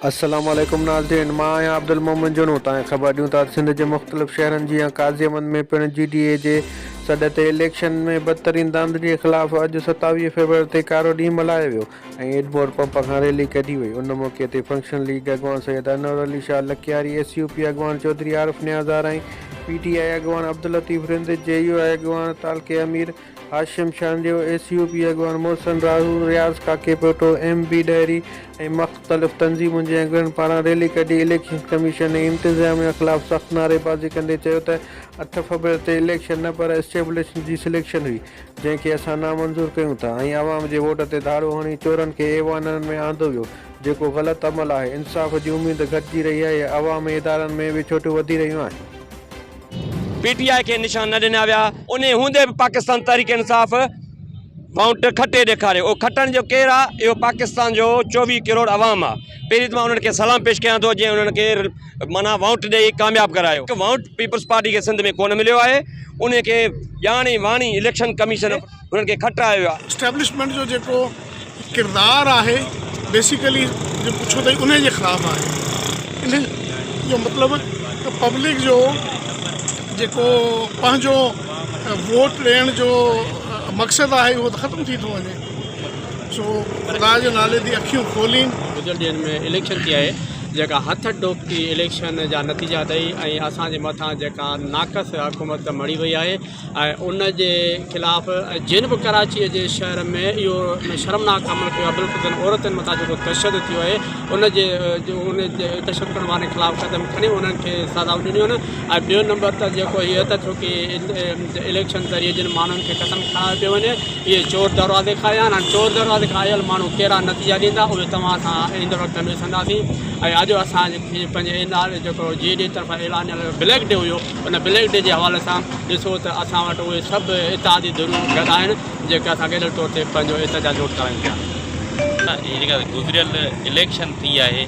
السلام عليڪم ناظرين مان آهيان عبدالمومن جنو تان خبر ڏيون ٿا ته سنڌ جي مختلف شهرن جيان قاضي احمد ۾ پڻ جي ڊي اي جي سڏ تي اليڪشن ۾ بدترين ڌانڌلي خلاف اڄ 27 فيبروري تي ڪارو ڏينهن ملهايو ويو ۽ ايڊمور پمپ کان ريلي ڪڍي وئي ان موقعي تي فنڪشنل ليگ اڳواڻ Syed Anwar Ali Shah Lakyari S U P اڳواڻ چوڌري عارف نياز آرائين پي ٽي آء اڳواڻ عبداللطيف رند جي يو آء اڳواڻ تعلقي Amir Hashim Chandio, S U P اڳواڻ محسن راهو، رياض ڪاڪيپوٽو، ايم بي ڏهري ۽ مختلف تنظيمن جي اڳواڻن پاران ريلي ڪڍي اليڪشن ڪميشن ۽ انتظاميا خلاف سخت نعريبازي ڪندي چيو ته اٺ فبروري تي اليڪشن نه پر اسٽيبلشمينٽ جي سليڪشن هئي جنهن کي اسان نامنظور ڪيون ٿا ۽ عوام جي ووٽ تي ڌاڙو هڻي چورن کي ايوانن ۾ آندو ويو جيڪو غلط عمل آهي، انصاف جي اميد گهٽجي رهي آهي، عوام ۽ ادارن ۾ وڇوٽيون وڌي رهيون آهن. پي ٽي آء کي نشان نه ڏنا ويا انهي هوندي به پاڪستان تحريڪ انصاف وائونٽ کٽي ڏيکاريو اهو کٽڻ جو ڪير آ اهو پاڪستان جو 24 ڪروڙ عوام آ پهرين ته مان انهن کي سلام پيش ڪيان ٿو جنهن انهن کي معنيٰ وائونٽ ڏئي ڪامياب ڪرايو وائونٽ پيپلز پارٽي کي سنڌ ۾ ڪونه مليو آهي انهي کي ڄاڻي واڻي اليڪشن ڪميشن انهن کي کٽرايو ويو آ. اسٽيبلشمينٽ جو جيڪو ڪردار آهي بيسيڪلي جي پڇو ته انهي جي خلاف آهي انهي جو مطلب ته پبلڪ جو جيڪو پنهنجو ووٽ ڏيڻ جو مقصد آهي اهو ته ختم ٿي ٿو وڃي سو خدا جي نالي تي اکيون کولين. گذريل ڏينهن ۾ اليڪشن ٿي آهي جيڪا هٿ ڊوڪي اليڪشن جا نتيجا ڏئي ۽ اسان جي مٿان جيڪا ناقص حڪومت مڙهي وئي آهي ۽ ان جي خلاف جن به ڪراچيء جي شهر ۾ اهو شرمناڪ عمل ڪيو آهي بلخصوصن عورتن مٿان جيڪو تشدد ٿيو آهي ان جي ان تشدد ڪرڻ وارن خلاف قدم کڻي انهن کي سزائون ڏنيون آهن ۽ ٻيو نمبر ته جيڪو هي ته ڇو ڪي اليڪشن ذريعي جن ماڻهن کي قسم کڻايو پيو وڃي اهي چور دروازي کان آيا آهن هاڻي چور دروازي کان آيل ماڻهو ڪهڙا نتيجا ڏيندا اهي توهان سان ايندڙ وقت ۾ ڏسنداسين ۽ اڄ اسان پنهنجي اين آر جيڪو جي ڊي طرفان اعلانيل بليڪ ڊي هيو ان بليڪ ڊي جي حوالي سان ڏسو ته اسان وٽ اهي سڀ اتحادي ڌريون گڏ آهن جيڪي اسان گڏيل طور تي پنهنجو احتجاج نوٽ ڪرائين پيا. هي جيڪا گذريل اليڪشن ٿي آهي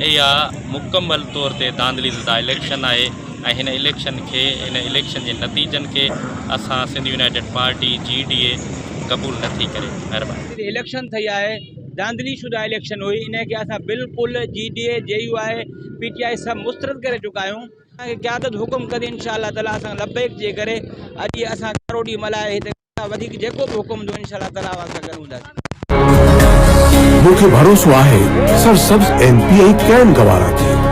اها مڪمل طور تي ڌانڌلي زده اليڪشن آهي ۽ هن اليڪشن کي هن اليڪشن جي نتيجن کي اسان Sindh united party G D A قبول نه ٿي ڪري مهرباني. اليڪشن ٿي آهي ڌانڌلي شده اليڪشن هئي انهي کي اسان بلڪل G D A J U I P T I سڀ مسترد ڪري چڪا آهيون. اسان کي قيادت حڪم ڪندي انشاء الله تعالي اسان لبيڪ جي ڪري اڄ هي اسان ڪارو ڏينهن ملهائي هتي وڌيڪ جيڪو به حڪم هوندو انشاء الله تعالي اوهان سان گڏ هونداسين. مون کي ڀروسو آهي سرسبز ايم پي ۽ ڪين گوارا ٿي.